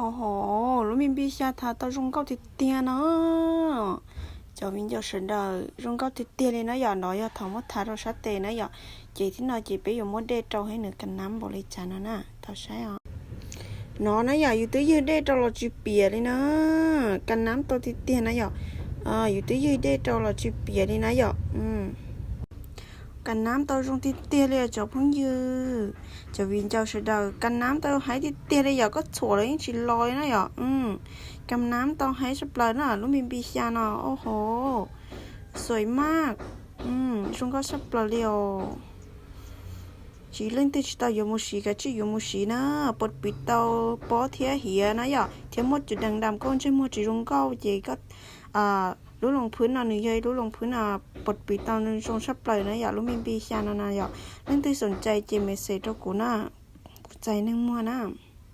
Oho, lub me npib xya thav tau zoo nkauj tiag tiag no. Cov viv ncaus sawv daws, zoo nkauj tiag tiag li na yom. Nov yog thaum muab thav rau sab tes na yom. Ces thiab no ces peb yuav muab dej rau saib nws ka nab npaum li cas no na. Tau saib os. Nov na yom, yus twb ywg dej rau los tsis piam li na. Ka nab tau tiag tiag na yom. Yus twb ywg dej rau los tsis piam li na yom. Ka nab tau zoo tiag tiag li os cov phooj ywg, cov viv ncaus sawv daws. Ka nab tau heev tiag tiag li yom, koj txhuam los yeej tsis los li na yom. Ka nab tau heev tshaj plaws na, lub me npib xya no, oho, xuaim maj, zoo nkauj tshaj plaws li os. Tsis leej twg tsis tau yuav mus siv, kav tsij yuav mus siv na, puas pim tau pob thiab hiav na yom, thiab muaj cov dees dam koj ntsej muag tsis zoo nkauj ces koj, lub loos phwb no nws yog ib lub loos phwb no puas pim tau zoo tshaj plaws na yom, lub me npib xya no na yom. Leej twg xoom cai ces message rau kuv na, kuv txais neeg muag na.